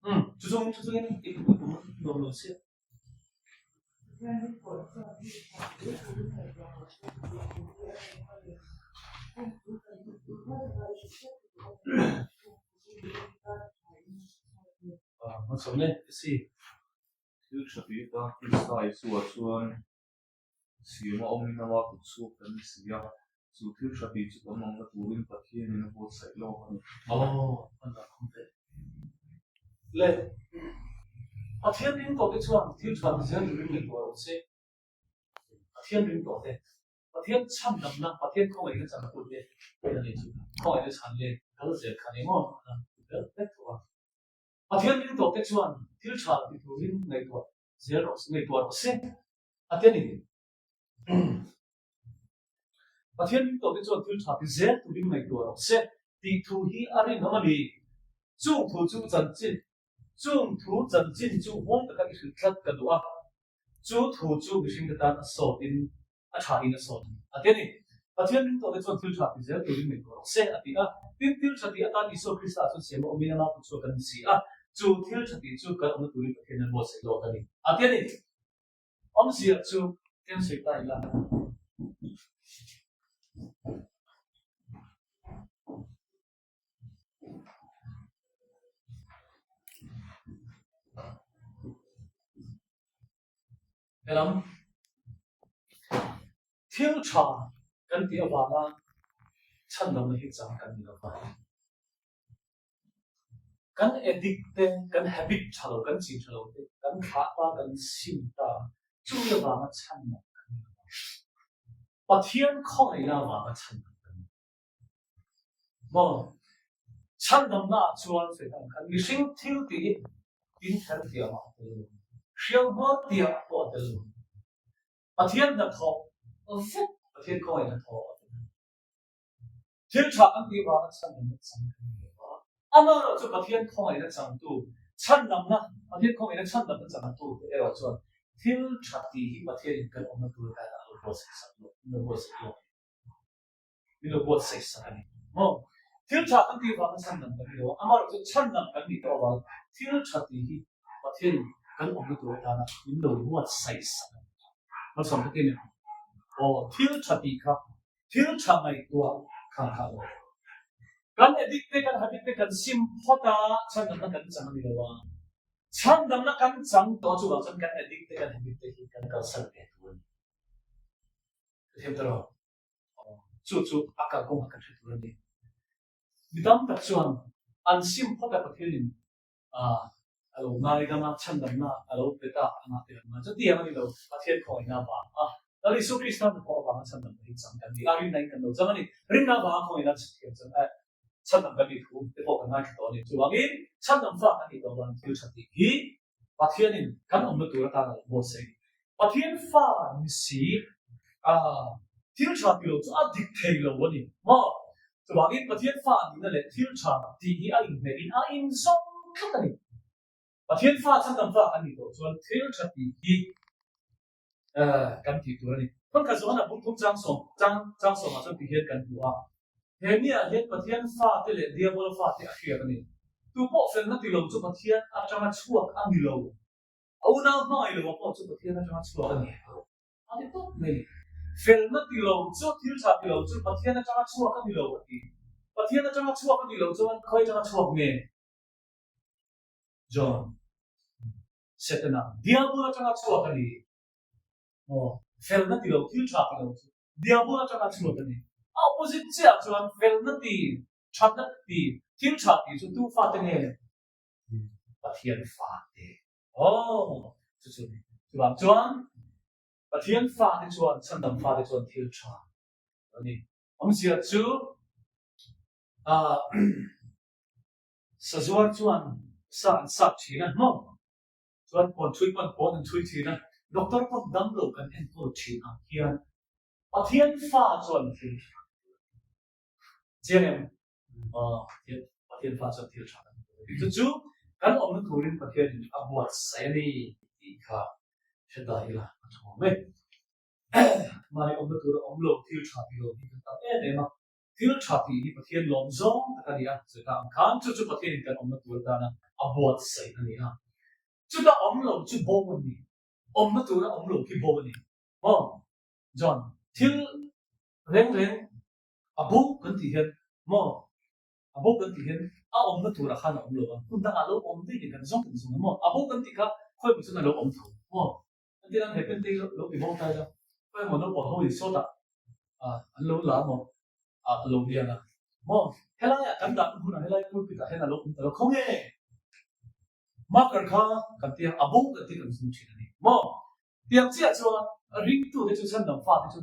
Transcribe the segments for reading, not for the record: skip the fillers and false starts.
Chu chungin chu chungin i pum nuam lo chiah. Hmachhawn e, si. Thil tha tih atan Krista Isua chuan siam a awmin ama kut chhuak kan ni si a, chu thil tha tih chu kan awmna turin Pathianin a buatsaih lawk a ni. Aw, an dah khum ve. Le, Pathian ring tawhte chuan thil tha ti zel turin ngaihtuah rawh se. Pathian ring tawhte, Pathian chhandamna, Pathian khawngaihna chantute a ni chu. Khawngaihna chhan leh kal zel kha ni maw? An ti ber vek tawh a. Pathian ring tawhte chuan thil tha ti turin ngaihtuah zel rawh se, ngaihtuah rawh se a ti a ni. Pathian ring tawhte chuan thil tha ti zel turin ngaihtuah rawh se tih thu hi a rinawm a ni. Chung thu chu chanchin, chung thu chanchin chu huai taka i hrilh tlat ka duh a, chu thu chu mihringte tan a sawtin a tha in a sawt a ni, a ti a ni. Pathian ring tawhte chuan thil tha ti zel turin ngaihtuah rawh se, a ti a. Tin, thil tha tih atan Isua Krista chuan siam a awmin ama kut chhuak kan ni si a, chu thil tha tih chu kan awmna turin Pathian hian buatsaih lawk a ni, a ti a ni. Awmzia chu ken sawi ta ila. Helam thil tha kan tih avanga chhandamna hi chang kan ni lo va. Kan addict te, kan habit tha lo, kan chin tha lo te, kan thlah ta, kan sim ta, chumi avanga chhandam kan ni lo va. Pathian khawngaihna avanga chhandam kan ni. Maw? Chhandamna ah chuan sawi khan mihring thil tih in ther tiang ah a tel lo. Hriau hma tiang ah pawh a tel lo. Pathian hnathawh vek, Pathian khawngaih hnathawh a tel lo. Thil tha kan tih vanga chhandamna chang kan ni lo va. Amaherawh chu Pathian khawngaihna changtu, chhandamna, Pathian khawngaihna chhandamna changtu te erawh chuan thil tha tih hi Pathianin kan awmna tur atan a lo buatsaih sak lo, min lo buatsaih lo a ni. Min lo buatsaih sak a ni maw? Thil tha kan tih vanga chhandam kan ni lo a, amaherawh chu chhandam kan nih tawh avang thil tha tih hi Pathianin kan awmna tur atana min lo buatsaih sak a ni. Malsawm takin aw thil tha tih kha thil tha ngaihtuah kha kha lo. Kan addict te kan habit te kan sim phawt a, chhandamna kan chang a ni lo a. Chhandamna kan chang tawh chuvang chuan kan addict te kan habit te hi kan kalsan ve tur a ni. Ka thiam ta lo. Chu chu a kalkawng a kan hre tur a ni. Mi tam tak chuan an sim phawt a Pathianin a lo ngaidam a, chhandamna a lo pe ta anga ti ang a. Chutiang a ni lo, Pathian khawngaihna avang a Lal Isua Krista hnathawh avanga chhandamna hi chang kan ni a, rinna in kan lo chang a ni. Rinna avanga khawngaihna thiam chang eh chhandam kan nih thu te pawh kan ngaithla tawh a ni. Chuvangin chhandam fa kan nih tawh avangin thil tha tih hi Pathianin kan awmna tur atan a lo buatsaih a ni. Pathian fa ni si a, thil tha ti lo chu a dik thei lo a ni maw? Chuvangin Pathian fa nihna leh thil tha tih hi a inhmeh in a inzawm tlat a ni. Pathian fa chhandam fa kan nih tawh chuan thil tha tih hi kan tih tur a ni. Hmun khat Johana bung thum chang sawm chang chang sawmah chuan ti hian kan hmu a, He miah hian Pathian fate leh Diabola fate a hriat a ni. Tu pawh felna ti lo chu Pathian atanga chhuak a ni lo. A unau hmangaih lo pawh chu Pathian atanga chhuak a ni. A ti tawp mai ni. Felna ti lo chu, thil tha ti lo chu Pathian atanga chhuak a ni lo a ti. Pathian atanga chhuak a ni lo chuan khawi atanga chhuak nge? John. Setana, Diabol atanga chhuak a ni. Aw, felna ti lo, thil tha ti lo chu Diabol atanga chhuak a ni. A opposite chiah chuan felna ti, thatna ti, thil tha ti chu tu fate nge? Pathian fate. Aw, chu chu a ni. Chuvang chuan Pathian fate chuan, chhandam fate chuan thil tha a ni. Awmzia chu, ah, Sazuar chuan sa an sap thin a, maw? Chuan pawn chhui pawn pawn an chhui thin a, doctor pawh dam lo kan enkawl thin ang hian Pathian fa chuan thil tha kan ti a. Chiang em? Aw, Pathian, Pathian fa chuan thil tha kan ti a. Chu chu kan awmna turin Pathianin a buatsaih a ni tih kha hre ta ila a tha awm e. Mahni awmna tura awm lo thil tha ti lo hi kan tam em em a. Thil tha tih hi Pathian lawm zawng tak a ni a, sawi ta ang khan chu chu Pathianin kan awmna tur atana a buatsaih a ni a. Chuta awm lo chu bo a ni. Awmna tura awm lo khi bo a ni. Maw? John, thil reng reng a bo kan tih hian maw? A bo kan tih hian a awmna turah khan a awm lo a, hmun dangah a lo awm daih ni kan zawng kan zawng a maw? A bo kan tih kha khawi maw chuan a lo awm tho maw? An ti ang he pen te hi lo ti bo ta ila, khawi maw naupang ho in sawtah an lo la maw? A lo lian a maw? Helaiah kan dah hunah helai pulpit ah hian a lo awm ta lo khawnge? Marker kha kan tia a bo kan tih kan zawng thin a ni maw? Tiang chiah chuan ringtute chu chhandam fate chu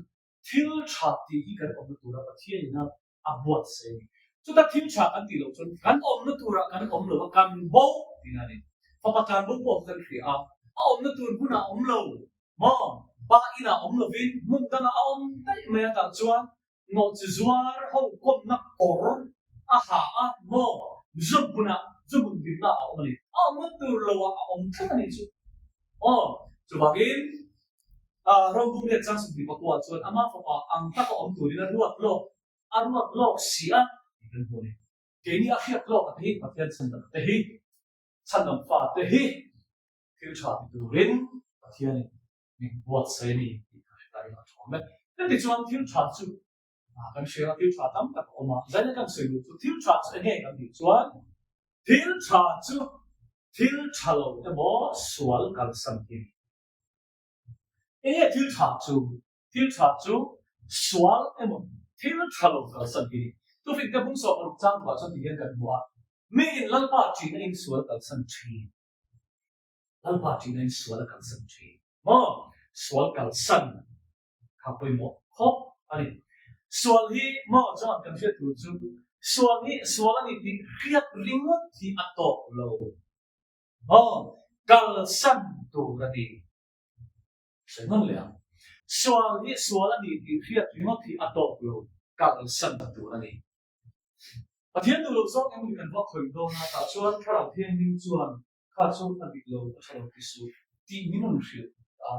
thil tha tih hi kan awmna tura Pathian ina a buatsaih a ni. Chuta thil tha kan tih loh chuan kan awmna turah kan awm lo a, kan bo tihna a ni. Fapa tlan bo pawh kan hria a, a awmna tur hmunah a awm lo maw? Pa inah awm lovin hmun dangah a awm daih mai a tah chuan nawhchi zuar ho kawmna kawr a ha a maw? Zu hmunah, zu hmun dinna a awm a ni. A awmna tur loah a awm tlat a nih chu. Aw, chuvangin Rawngbu let chang 24 chuan ama fapa ang taka awm turin a ruat lawk, a ruat lawk si a tih kan hmu a ni. Keini a hriat lawk a te hi Pathian chhandam te hi, chhandam fa te hi thil tha ti turin Pathianin min buatsaih a ni tih ka hre ta in a tha awm e. Heti chuan thil tha chu kan hria a, thil tha tam tak a awm a, zaina kan sawi duh chu thil tha chu enge kan tih chuan thil tha chu thil tha lo emaw sual kalsan hi a ni. Enge thil tha chu? Thil tha chu sual emaw thil tha lo kalsan hi ni. Tufik te bung sawm paruk chang ruah chuan tihian kan hmu a, Miin Lalpa ṭihna in sual kalsan ṭhin. Lalpa ṭihna in sual a kalsan ṭhin. Maw? Sual kalsan kha pawimawh khawp a ni. Sual hi maw chuan kan hriat tur chu sual hi sual a ni tih hriat ringawt hi a tawk lo. Maw kalsan tur a ni. Sawi hman leh ang. Sual hi sual a ni tih hriat ringawt hi a tawk lo, kalsan tur a ni. Pathian duh loh zawng emaw ni kan va khawih dawn a, tah chuan Thlarau Thianghlim chuan kha chu a dik lo, a tha lo ti suh tih min rawn hrilh ta a,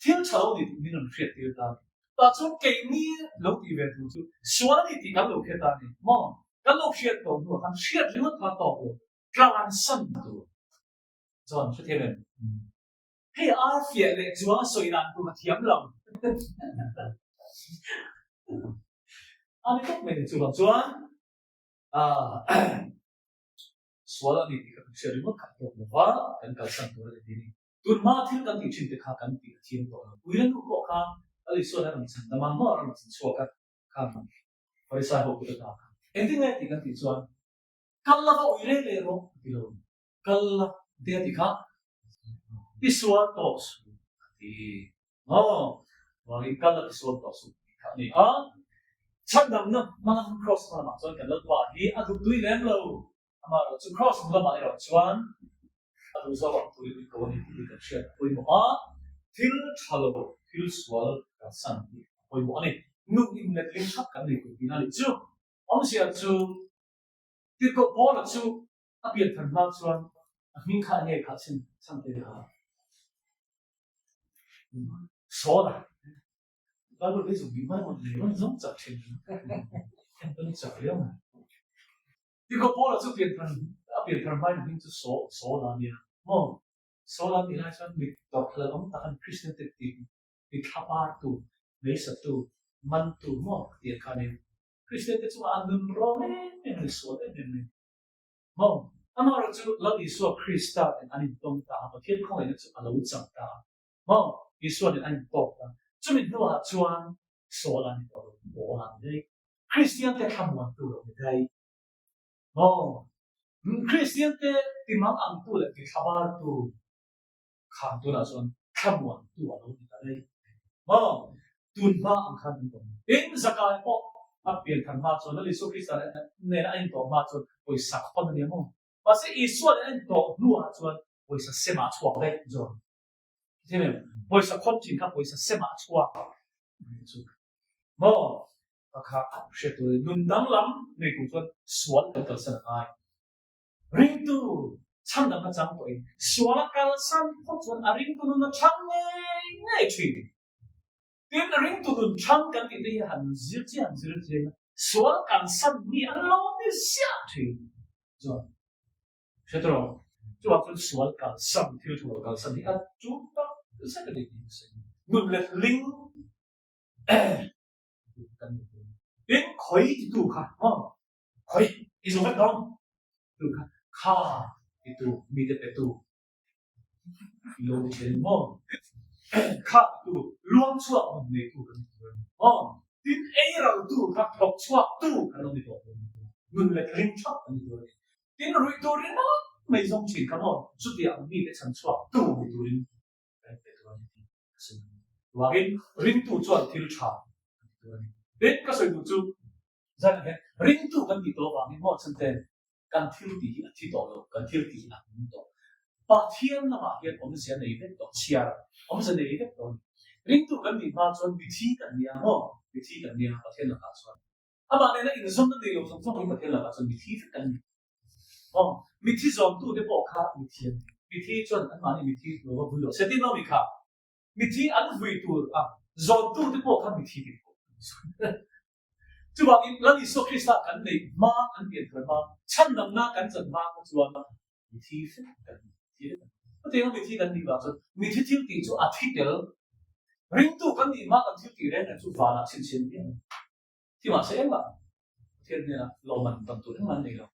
thil tha lo ni tih min rawn hriat tir ta a ni. Tah chuan keini lo tih ve tur chu sual a ni tih kan lo hriat ta a ni. Maw? Kan lo hriat tawh hnuah khan hriat ringawt kha a tawk lo, tlansan tur chuan hrethiam em? Hei ar fiah leh chuang a sawi dan tur a thiam lo. A ni tawp mai ni chuvang chuan sual a ni tih kha kan hriat ringawt kha a tawk lo va, kan kalsan tur a ni tih a ni. Tunhma thil kan tih thin te kha kan tih a thiam tawh lo. Puia nu pawh kha Lal Isuan a rawn chhan dam a, maw a rawn chhan chhuak a, khan Farisai ho kut a ta kha. Engtin nge tih kan tih chuan Kal la va ui reng leh rawh a ti lo. Kal la te a ti kha ti sual tawh suh a ti. Maw? Vangin kal la ti sual tawh suh tih kha a ni a. Chhandamna hmanga cross hma lamah chuan kan Lalpa hi a duh tui lem lo. Amaherawh chu cross hma lamah erawh chuan a duh zawk ang turin min ko a ni tih hi kan hriat a pawimawh a. Thil tha lo, thil sual kalsan hi a pawimawh a ni. Nun inletling that kan nei tur tihna a nih chu. Awmzia chu Tirhkoh Paula chu a pian thar hma chuan a hming kha enge kha chhin chhan te kha Saul a Bible hi zuk bih mai mawn lei rawn zawng chak thin en pawn chak riau mai. Tirhkoh Paula chu pian thar a pian thar hmain a hming chu Saul Saul a nia maw Saul a nih lai chuan mit tawrhhlelh awm tak an Kristian te ti ti thlapar tu meisa tu man tu maw tih kha nia Kristian te chungah an nun rawng em em a ni, sual em em mai. Maw? Amaherawh chu Lal Isua Krista nen an intawng ta a, Pathian khawngaihna chu a lo chang ta a. Maw? Isua nen an intawk ta. Chumi hnuah chuan sual a ni tawh lo, pawl a ni daih. Kristian te thlamuantu lo ni daih. Maw? Kristian te timang angtu leh tithlabartu Khang tunah chuan thlamuantu a lo ni ta daih. Maw? Tun hma ang khan an tawm. Tin, Zakai pawh a pian than hma chuan Lal Isua Krista nena a intawh hma chuan pawisa khawn a ni a maw? Mahse, Isua nena a intawh hnuah chuan pawisa semah a chhuak daih zawk. Thim em? Pawisa khawn thin kha pawisa semah a chhuak chu. Maw? Ka kha hriat tur a ni. Nun danglam nei tur chuan sual kan kalsan a ngai. Ringtu chhandamna chang pawhin suala kalsan phawt chuan a ringtu nun a chhang ngei ngei thin. Tin, ringtu nun chhang kan tih te hi han zir chiah han zir chiah ila. Sual kalsan mi an lo ni ziah thin. Chuan hre tawh rawh, chuvang chuan sual kalsan, thil tha lo kalsan hi a tul tak zet a ni tih ka sawi. Nun letling kan ni tur. Tin, khawi titu kha maw? Khawi i zo vek dawn tu kha kha titu mite petu i lo ni thin maw? Kha titu luang chhuak nun neitu kan ni tur a ni maw? Tin, ei raltu kha thawk chhuaktu kan lo ni tawh tur a ni. Nun letling thap kan ni tur a ni. Tin, ruih tur ringawt mai zawng thin kha maw? Chutiang mite chhan chhuaktu ni turin kan pe tur a ni tih ka sawi duh. Chuvangin ringtu chuan thil tha a ti tur a ni. Tin, ka sawi duh chu zan hian ringtu kan tih tawh avangin maw chante kan thil tih hi a thi tawh lo, kan thil tih hi a hming tawh. Pathian lamah hian awmzia nei vek tawh, chhiar awmzia nei vek tawh a ni. Ringtu kan nih hma chuan mithi kan nia maw? Mithi kan nia Pathian lakah chuan. Amah nena inzawmna nei lo zawng zawng hi Pathian lakah chuan mithi vek kan ni. Aw, mithi zawmtute pawh kha mithi an ni. Mithi chuan anmahni mithi lo va vui lo se tin awmi kha mithi an vui tur a zawmtute pawh kha mithi tih pawh an ni. Chuvangin Lal Isua Krista kan neih hma, kan pian thar hma, chhandamna kan chan hma kha chuan mithi vek kan ni. Mithi vek kan ni. Chutianga mithi kan nih vang chuan mithi thil tih chu a thi tel. Ringtu kan nih hma kan thil tih reng reng chu vanah chhinchhian viau a ni. Thi mahse engmah Pathian hnenah lawmman tam tur engmah an nei lo.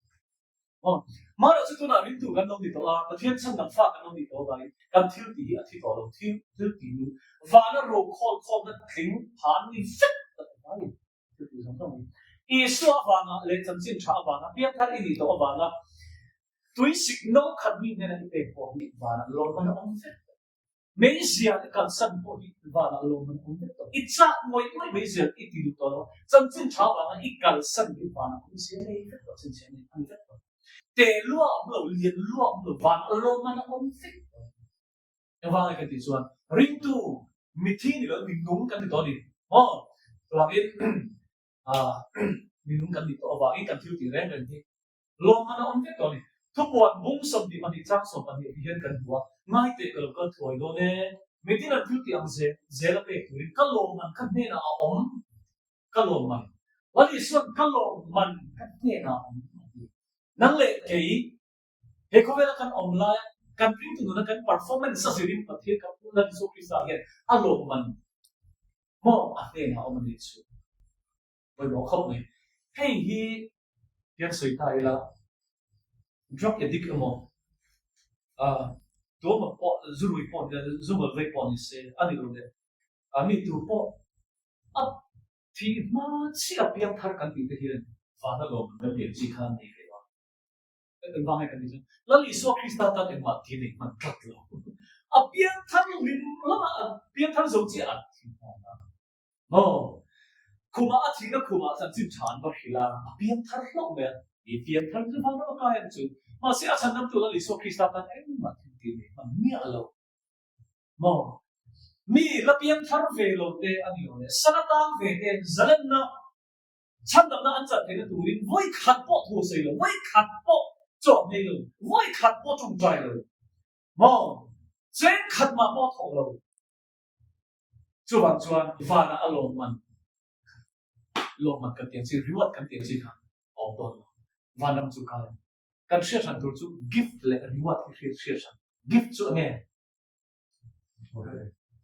Aw, mahrawh chu tunah ringtu kan lo ni tawh a, Pathian chhandam fa kan lo ni tawh avangin kan thil tih hi a thi tawh lo. Thil thil tih nu vana ro khawl khawmna tling phan ni vek tak avangin thil tih zawng zawng hi Isua avanga leh chanchin tha avanga piangthar i nih tawh avanga tui sik no khat mi hnena i pek pawh hi vanah lawmman a awm vek tawh. Meizial i kalsan pawh hi vanah lawm an awm vek tawh. I chak ngawih ngawih meizial i ti duh tawh lo. Chanchin tha vanga i kalsan hi vanah awm zia nei vek tawh, chinchhiah nei a ni vek tawh. Te lua awm lo, lian lua awm lo, vanah lawm an awm vek tawh. Engvang ka tih chuan ringtu mithi ni lo minung kan ni tawh a ni maw? Chuvangin minung kan ni tawh avangin kan thil tih reng reng hi Lawmman a awm vek tawh a ni. Thupuan bung 22 chang 12 ti hian kan hmu a, Ngai teh ka lo kal thuai dawn e, mitin an thil tih ang zel zel a pek turin ka lawmman ka hnenah a awm, ka lawmman. Lal Isuan ka lawmman ka hnenah a awm a ti. Nang leh kei, he khawvela kan awm laia kan ringtu nuna kan performance a zirin Pathian kan Lal Isua Krista hian a lawmman maw a hnenah a awm a nih chu. Pawimawh khawp mai. Hei hi hian sawi ta ila, drug addict emaw, tuama pawh zurui pawh zumal vei pawh ni se a ni lo le, mi tur pawh a thih hma chiah piang thar kan tih te hian vana lawm kan pian chi kha an nei ve lo a. Engvang nge kan tih chuan Lal Isua Krista tan engmah ti nei hman tlat lo. A piang thar lim lamah a piang thar zo chiah a thi nghal a. Maw? Khumah a thihna khumah chanchin tha an va hrilh a, a piang thar hlauh mai a. I piang thar chu vanram a kai ang chu. Mahse a chhandamtu Lal Isua Krista tan engmah thil tih nei hman miah lo. Maw? Mi la piang thar ve lo te a ni lo le, sana tang ve te zalenna, chhandamna an chan theihna turin vawi khat pawh thu sawi lo, vawi khat pawh chawh nei lo, vawi khat pawh tawngtai lo. Maw? Cheng khat mah pawh thawh lo. Chuvang chuan vanah a lawmman lawmman kan tiang chi, reward kan tiang chi kha a awm dawn lo. Vanram chu kai a ni. Kan hriat hran tur chu gift leh reward hi hriat hriat hran. Gift chu enge?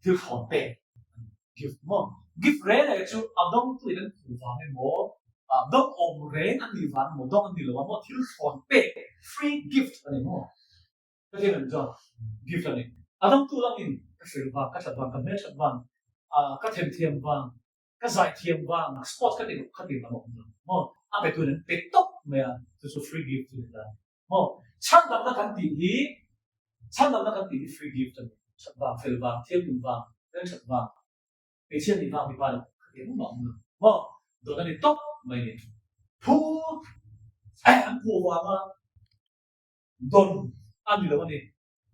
Thil thawn pek a ni. Gift maw? Gift reng reng chu a dawngtu in an hmuh vang emaw, dawng awm reng an nih vang emaw, dawng an ni lo a maw, thil thawn pek, free gift a ni maw? Ka thian an chuan gift a ni. A dangtu langin ka hril vang, ka that vang, ka hmelthat vang, ka themthiam vang, ka zaithiam vang, sports ka tih kha tih lam a awm lo maw? A petuin an pe tawp mai a, chu chu free gift chu ni ta maw? Chhandamna kan tih hi, chhandamna kan tih hi free gift a ni. That vang, fel vang, thianghlim vang, hmelthat vang, hmeichhia nih vang, mipa nih kha tih engmah a awm lo maw? Dawt a ni tawp mai ni. Phu an phu vanga Don a ni lo a ni.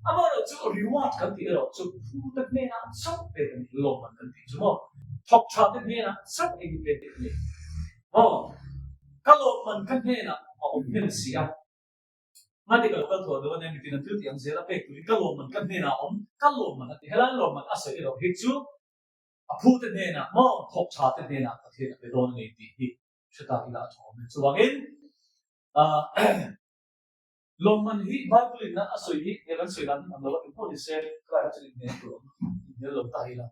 Amaherawh chu reward kan tih erawh chu phu te hnenah chauh pek a ni, lawmman kan tih chu maw? Thawk tha te hnenah chauh eng i pek a ni maw? Ka lawmman ka hnenah a awm hnem si a, ngaite ka lo kal thuah lo a nia, mitin an thil tih ang zel a pek turin ka lawmman ka hnenah a awm, ka lawmman a ti. Helai lawmman a sawi erawh hi chu a phu te hnenah maw, thawk tha te hnenah Pathian a pe dawn a ni tih hi. Hre ta ila a tha awm e. Chuvangin lawmman hi Bible in a sawi hi nge kan sawi dan hi ang lo a ti pawh ni se tlai ah chuan inhnial tur awm inhnial lo ta ila.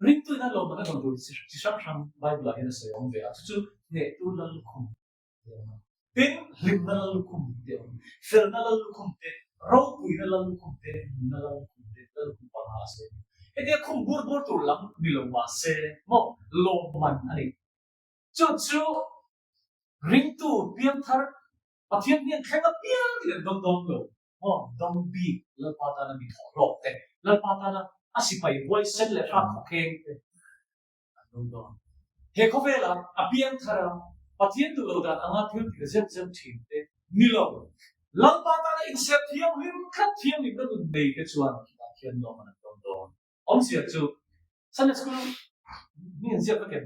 Ringtu ina lawmman a dawn tur chi hrang hrang Bible ah hian a sawi awm ve a, chu chu hnehtu lallukhum te a awm a. Tin, hlimna lallukhum te a awm, felna lallukhum te, ropuina lallukhum te, nunna lallukhum te, lallukhum panga a sawi a ni. Hetia khum bur bur tur lam ni lo mahse maw lawmman a ni. Chu chu ringtu piangthar Pathian hian thleng apiang in an dawng dawn lo maw? Dawng bik Lalpa tana mi thawh hlawk te, Lalpa tana a sipai huaisen leh hrang khawkheng te an dawng dawn. He khawvela a piangthar a Pathian duh lo dan anga thil tir zeuh zeuh thin te ni lo. Lalpa tana inserh thianghlim tlat thianghlimna nun nei te chuan khitah khian lawm an dawng dawn. Awmzia chu Sunday School hming an ziak vek em?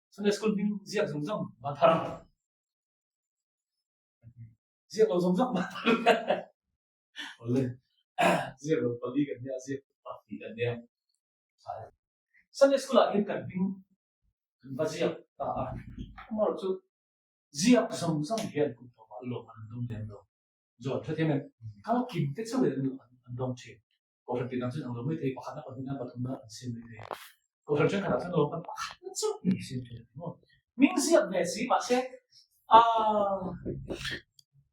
Sunday School hming ziak zawng zawng van thar ang. Ziak lo zawng zawng van thar. Awle. Ziak lo pali kan nia, ziak pahnih kan nia. Sunday School ah hian kan hming kan va ziak ta a. Amaherawh chu ziak zawng zawng hian kum thawkah lawm an dawng lem lo. Zawh tha thiam em? Kal kim te chauh in an dawng thin. Kohhran tih dang chu ang lo mai thei, pakhatna, pahnihna, pathumna an siam mai thei. Kohhran thenkhatah chuan lawmman pakhatna chauh an siam thin a ni maw? Hming ziak ve si mahse aaa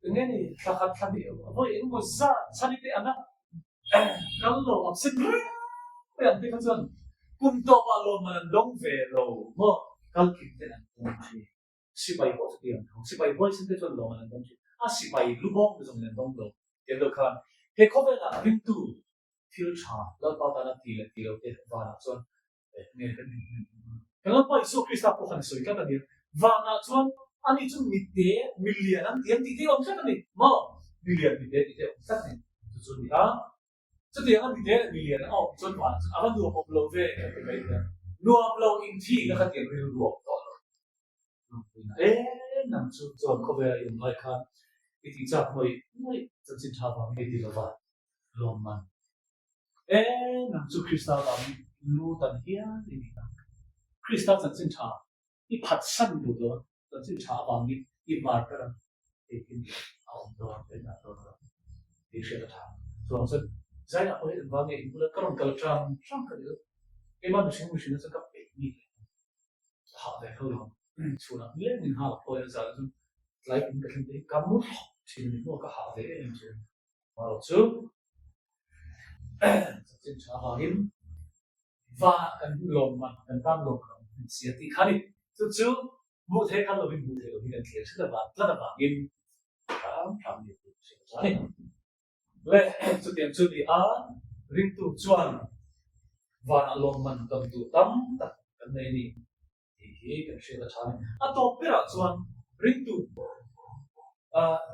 eng nge ni thla khat thla hnih vawi eng emaw zat chhan i teh ang a, kal lo absent reng mai ang te kha chuan kum tawpah lawmman an dawng ve lo maw? Kal kim ten an dawng thin. Sipai pawh chu tiang tho. Sipai huaisen te chuan lawng an an dawng thin. A sipai lubawng te zawngin an dawng lo. Tiang deuh khan he khawvelah ringtu thil tha Lalpa tana ti leh ti lo te vanah chuan nge kan kan Lalpa Isua Krista pawh khan a sawi tlat a nia. Vanah chuan ani chu mite milian an ti an tih te a awm tlat a ni maw? Milian mite tih te a awm tlat a ni. Chu chu a ni a. Chutiang a mite leh milian a awm chuan vanah chuan a va nuam awm lo ve kan ti mai thei a. Nuam lo inthihna kha tiang rilru a awm tawh lo. E nang chu chuan khawvel a i awm lai khan i tih chak ngawih ngawih chanchin tha vangin i ti lova lawmman. E nang chu Krista vangin lu tan hial i ni ta. Krista chanchin tha i phatsan duh lo a, chanchin tha avangin i martar a, engtin a awm dawn ka inah dawn lo tih hriat a tha. Chuvang chuan Zainah pawh hi engvang nge in bula ka rawn kal tang tang ka ni lo. Keimah mihring mihring chu ka peih mi hle. Hah ve tho lo. Chhunah leng in hak pawh hian zan chu tlai in ka thleng te hi ka mu thlawp thin a ni maw ka hah ve em em thin. Amaherawh chu chanchin tha avangin va kan lawmman kan tan lawmman a awm hman si a tih kha a ni. Chu chu hmuh theih kal lovin hmuh theih lovin kan thlir thin avang tlat avangin hram hram ni tih ka hriat a ni. Le chutiang chu ni a, ringtu chuan vanah lawmman tam tur tam tak kan nei a ni tih hi kan hriat a tha a ni. A tawp berah chuan ringtu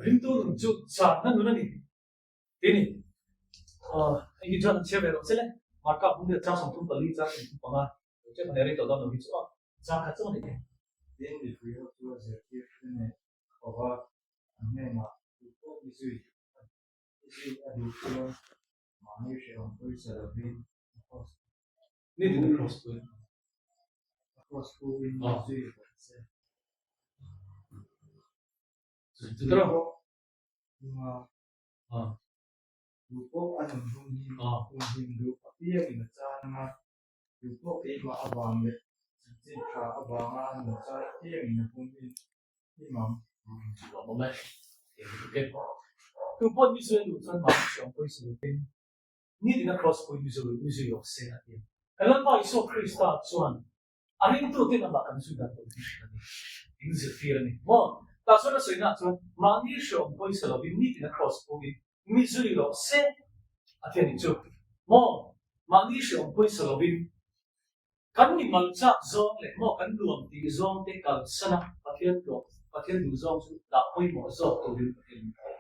ringtu nun chu channa nun a ni tih a ni. Hei hi chuan an chhiar ve rawh che le. Marka bung leh chang 34 chang 35 ṭep a nei rei tawh dawn lo hi chu a chang khat chauh a ni thei. Tin, mipui ho chu a zirtir te nen a ko va, an hnenah, Tu pawh i zui i zui a duh chuan mahni hrehawm pawisa lovin a cross Ni tin a cross pui. A cross puin a zui rawh se. Chu chu rawh. Tu pawh a nun hun hi humhim duh apiangin a chan anga, tu pawh keimah avang leh chanchin tha avanga a nun chan apiangin a humhim Imam. Tu pawh mi zui a duh chuan mahni hriam pawisa lovin nitin a cross pawhin mi zui mi zui rawh se a ti a. Kan Lalpa Isua Krista chuan a ringtuten amah kan zui dan tur hi hrilh a ni, in zirtir a ni maw? Tah chuan a sawinaah chuan mahni hriam pawisa lovin nitin a cross pawhin mi zui rawh se a ti a ni chu maw? Mahni hriam pawisa lovin Kan mi mal chak zawng leh maw kan nuam tih zawng te kalsan a Pathian tuah Pathian duh zawng chu dah pawimawh zawk turin Pathian min thawk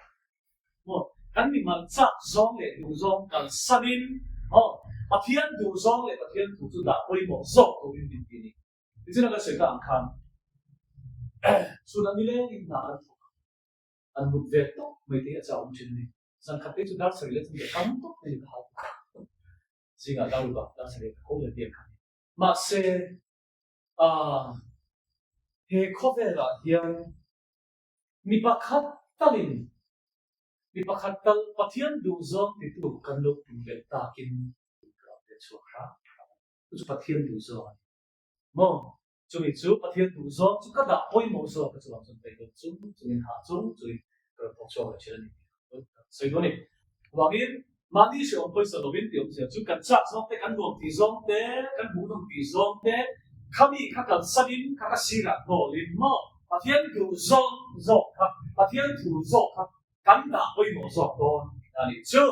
maw kan mi mal chak zawng leh duh zawng kalsanin maw Pathian duh zawng leh Pathian thu chu dah pawimawh zawk turin min ti a ni. Tichuan a kan sawi ta ang khan chhunah nilengin hna kan thawk a, an mut ve tawp mai te hi a chau awm thin a ni. Zan khat te chu dar sarih leh chungte tam tawp mai ka hau bawk a. Zingah dar ruk ah dar sarih ka ko leh biak kha a ni. Mahse, aah. He khawvelah hian mi pakhat talin mi pakhat tal Pathian duhzawng titu kan lo tum belh takin ka rawn pe chhuak hram hram a ni. Chu chu Pathian duhzawng a ni maw? Chumi chu Pathian duhzawng chu ka dah pawimawh zawk a chuvang chuan peih lo chung chungin hah chung chungin ka rawn thawk chhuak leh thin a ni tih ka sawi dawn a ni. Chuvangin mahni hrehawm pawisa lovin tih awmzia chu kan chak zawng te, kan nuam tih zawng te, kan hmuhnawm tih zawng te, khami kha kalsanin kha ka sirah hnawlin maw Pathian duhzawng zawk kha, Pathian thu zawk kha kan dah pawimawh zawk dawn tih a nih chu.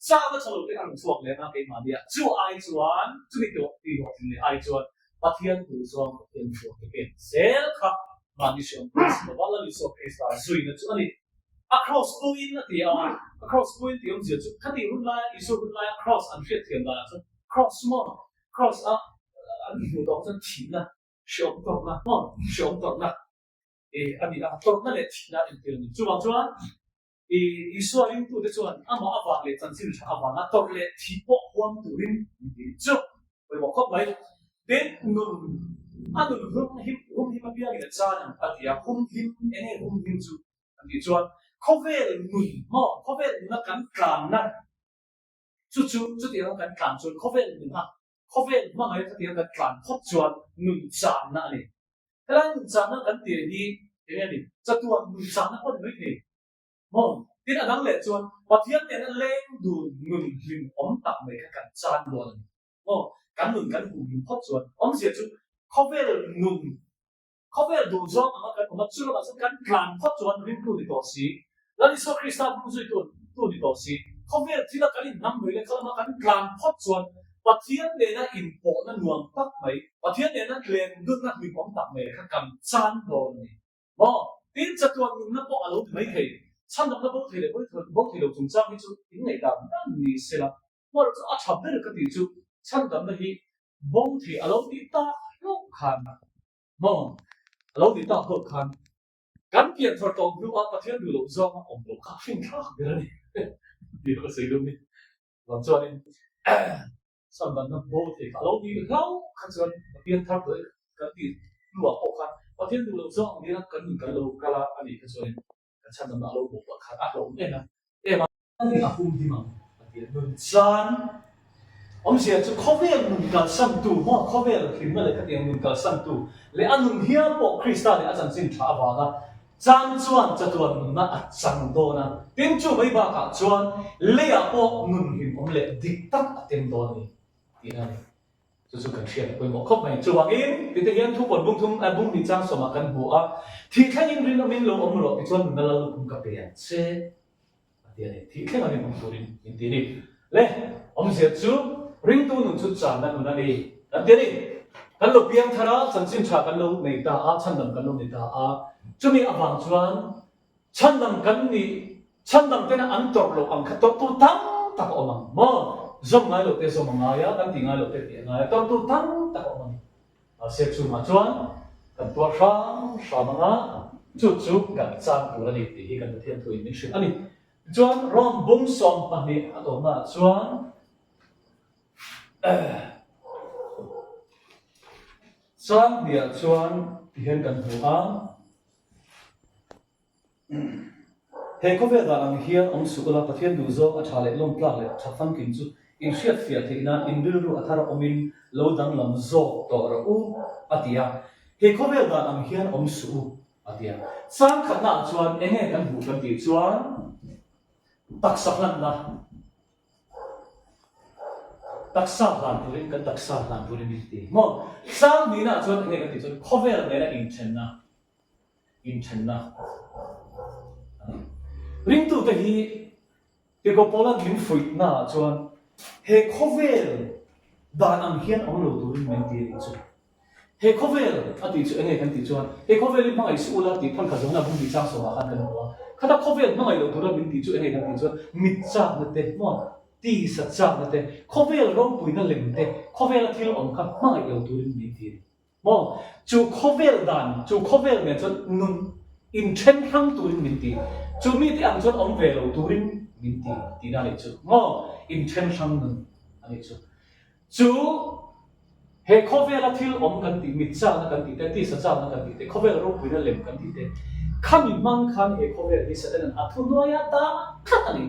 Chakna tha lo te a rawn chhuak lem a keimahniah chu ai chuan chumi tih hlawhtling leh ai chuan Pathian duhzawng Pathian chhuak te pek zel kha mahni hriam Christ lova Lal Isua Krista zuina chu a ni. A cross puin a ti a, a cross puin tih awmzia chu khatih hun laia Isua hun laia cross an hriatthiam danah chuan cross maw cross a an hmuh tawh chuan thihna hriawm tawrhna maw hriawm tawrhna e a ni a, tawrhna leh thihna a intir a ni. Chuvang chuan i Isua ringtute chuan amah avang leh chanchin tha avanga tawrh leh thih pawh huam turin min ti chu pawimawh khawp mai. Tin, nun a nun hum him hum him apiangin a chan ang a ti a, hum him eng nge hum him chu an tih chuan khawvel nun maw khawvel nuna kan tlanna Chu chu chutianga kan tlan chuan khawvel nuna, khawvel hmangaih khatianga kan tlan phawt chuan nun channa a ni. Helai nun channa kan tih hi eng nge ni? Chatuan nun channa pawh ni mai thei maw? Tin a dang leh chuan Pathian nena leng dun nun hlim awm tak mai kha kan chan dawn a ni maw? Kan nun kan humhim phawt chuan awmzia chu khawvel nun Khawvel duh zawng anga kan awm a, chu lamah chuan kan tlan phawt chuan ringtu ni tawh si, Lal Isua Krista hmung zuitu tu ni tawh si, khawvel thila kan inhnam mai leh kha lama kan tlan phawt chuan Pathian nena inpawhna nuam tak mai, Pathian nena lendunna hlimawm tak mai kha kan chan dawn a ni maw? Tin, chatuan nunna pawh a lo ti mai thei. Chhandamna bo thei leh bo thei lo chungchang hi chu inngaihdan dan ni sela, hmar chu a tha ber ka tih chu chhandamna hi bo thei a lo tih tak hlauh khan maw a lo tih tak hlauh khan kan pian thar tawh hnu a Pathian duh loh zawng a awm loh kha a hrin thlak ber a ni tih ka sawi duh a ni. Vang chuanin chhandamna bo thei kha a lo tih hlauh kha chuan Pathian thar tawh kan tih hnuah pawh khan Pathian duh loh zawng ang hian kan nun kan lo kal a a nih kha chuanin kan chhandamna a lo bo pah khan a hlauhawm em a em a. Ani a hum him ang a ti a, nun chan awmzia chu khawvel nun kalsantu maw khawvel hlimna leh khatiang nun kalsantu leh a nun hial pawh Krista leh a chanchin tha avanga chan chuan chatuan nunna a chang dawn a, tin chu mai bakah chuan leiah pawh nun hlimawm leh dik tak a tem dawn a ni tihna a ni. Chu chu kan hriat a pawimawh khawp mai. Chuvangin, tite hian thu pawn bung thum bung hnih chang sawmah kan hmu a, Thih thlengin rinawmin lo awm rawh tichuan nunna lal lukhum ka pe ang che. A ti a ni. Thih thleng a rinawm turin min ti a ni. Le, awmzia chu ringtu nun chu channa nun a ni kan ti a ni. Kan lo piang thar a, chanchin tha kan lo nei ta a, chhandam kan lo nei ta a. Chumi avang chuan chhandam kan nih, chhandam tena an tawrh loh ang kha tawrhtu tam tak a awm ang maw? Zawm ngai loh te zawm a ngai a, kan tih ngai loh te tih a ngai a, tawrhtu tam tak a awm a ni. Mahse chungah chuan kan tuar hram hram anga chu chu kan chang tur a ni tih hi kan Pathian thuin min hrilh a ni. Tichuan Rome bung 12 a tawpnaah chuan chang hniah chuan tihian kan hmu a. He khawvel dan ang hian awm suh ula, Pathian duh zawng a tha leh lawm tlak leh tha famkim chu in hriat fiah theih nan in rilru a thar awmin lo danglam zawk tawh rawh u, a ti a. He khawvel dan ang hian awm suh u, a ti a. Chang khatnaah chuan eng nge kan hmuh kan tih chuan taksa hlanna, taksa hlan turin kan taksa hlan turin min ti maw? Chang hnihnaah chuan eng nge kan tih chuan khawvel nena inthenna, inthenna a ni. Ringtute hi Tirhkoh Paula min fuihnaah chuan he khawvel dan ang hian awm lo turin min ti a nih chu. He khawvel a tih chu enge kan tih chuan he khawvel hi hmangaih suh ula tih phankhat zawhna bung tih chang sawmah khan kan hmu a. Khata khawvel hmangaih loh tura min tih chu enge kan tih chuan mit chakna te maw tisa chakna te khawvel ropuina lem te khawvela thil awm kha hmangaih lo turin min ti a ni. Maw? Chu khawvel dan, chu khawvel nen chuan nun inthen hrang turin min ti. Chu mite ang chuan awm ve lo turin min ti tihna a nih chu. Maw? Inthen hrang nun a nih chu. Chu. He khawvela thil awm kan tih, mit chakna kan tih te, tisa chakna kan tih te, khawvel ropuina lem kan tih te, khami hmang khan he khawvel hi Satan-a'n a thuhnuaia dah tlat a ni.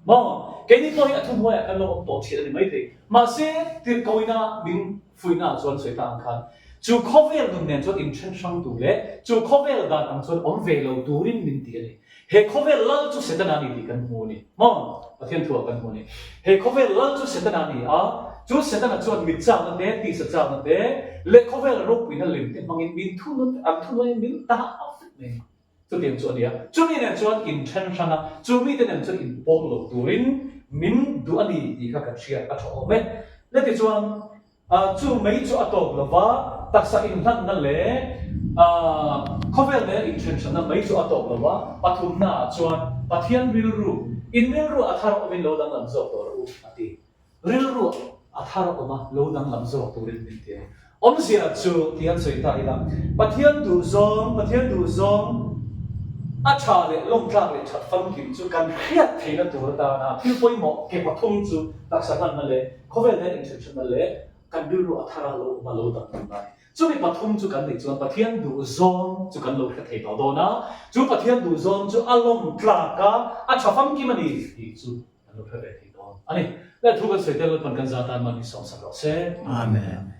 Maw? Keini pawh hi a thuhnuaiah kan lo awm tawh thin a ni maithei. Mahse, tirhkoina min fuihnaah chuan sawi ta ang khan, chu khawvel nun nen chuan inthen hrang tur leh chu khawvel dan ang chuan awm ve lo turin min ti a ni. He khawvel lal chu Setana a ni tih kan hmu a ni. Maw? Pathian thuah kan hmu a ni. He khawvel lal chu Setana a ni a, chu Setana chuan mit chakna te, tisa chakna te, leh khawvel ropuina lem te hmangin min thunun, an thunuaiin min dah vek mai a. Chutiang chu a ni a. Chumi nen chuan inthen hrang a, chu mite nen chuan inpawm lo turin min duh a ni tih kha kan hriat a tha awm e. Letichuan, Chu mai chu a tawp lo va, taksa inhlanna leh khawvel nena inthenhranna mai chu a tawp lo va, pathumnaah chuan Pathian rilru, in rilru a thar awmin lo danglam zawk tawh rawh u, a ti. Rilru a thar awma lo danglam zawk turin min ti a ni. Awmzia chu ti han sawi ta ila, Pathian duhzawng, Pathian duhzawng a tha leh lawmtlak leh that famkim chu kan hriat theihna tur atana thil pawimawh ke pathum chu taksa hlanna leh Khawvel hian inthenhranna leh kan rilru a thar a lo awm a lo dang dang lai. Chumi pathum chu kan neih chuan Pathian duhzawng chu kan lo hre thei tawh dawn a, chu Pathian duhzawng chu a lawm tlak a, a tha famkim a ni tih chu kan lo hre ve thei dawn a ni. Leh thu kan sawi tel Lalpan kan za tan man hi sawmsak rawh se. Amen.